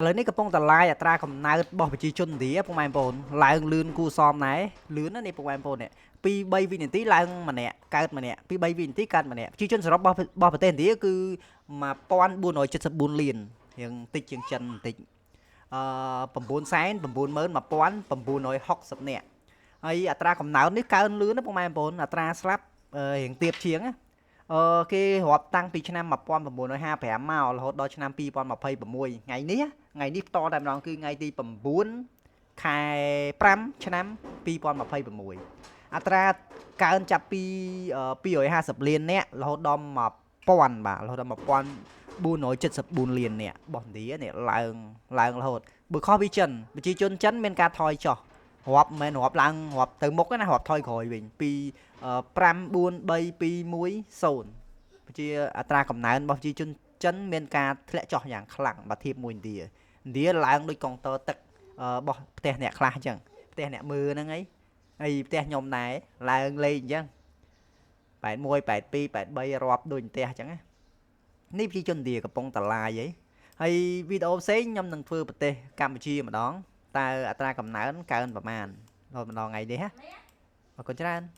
ឥឡូវនេះកំពុងតែឡាយអត្រាកំណើតរបស់ប្រជាជនឥណ្ឌាពុកម៉ែបងប្អូនឡើងលឿនគួរសមដែរលឿនណាស់នេះពុកម៉ែបងប្អូននេះ2 3វិនាទីឡើងម្នាក់កើតម្នាក់2 3វិនាទីកើតម្នាក់ប្រជាជនសរុបរបស់ប្រទេសឥណ្ឌាគឺ1474លានរៀងតិចជាងចិនបន្តិច991,960នាក់ហើយអត្រាកំណើតនេះកើនលឿនណាស់ពុកម៉ែបងប្អូនអត្រាស្លាប់រៀងទាបជាងណា គេរាប់តាំងពីឆ្នាំ1955មករហូតដល់ឆ្នាំ2026ថ្ងៃនេះថ្ងៃនេះផ្ទាល់តែម្ដងគឺថ្ងៃទី9ខែ5ឆ្នាំ2026អត្រាកើនចាប់ពី250លានអ្នករហូតដល់1000បាទរហូតដល់1474លានអ្នករបស់ឥណ្ឌានេះឡើងឡើងរហូតបើខុសពីចិនប្រជាជនចិនមានការថយចុះរាប់មិនមែនរាប់ឡើងរាប់ទៅមុខទេណារាប់ថយក្រោយវិញពី5 4 3 2 1 0ប្រជាអត្រាកំណើនរបស់ប្រជាជនចិនមានការធ្លាក់ចុះយ៉ាងខ្លាំងបើធៀបមួយឥណ្ឌាឥណ្ឌាឡើងដូចកុងទ័រទឹករបស់ផ្ទះអ្នកខ្លះអញ្ចឹងផ្ទះអ្នកមើលហ្នឹងអីហើយផ្ទះខ្ញុំដែរឡើងលេខអញ្ចឹង81 82 83រាប់ដូចផ្ទះអញ្ចឹងណានេះប្រជាជនឥណ្ឌាកំពុងតឡាយអីហើយវីដេអូផ្សេងខ្ញុំនឹងធ្វើប្រទេសកម្ពុជាម្ដងតើអត្រាកំណើនកើនប្រមាណរហូតម្ដងថ្ងៃនេះណាអរគុណច្រើន។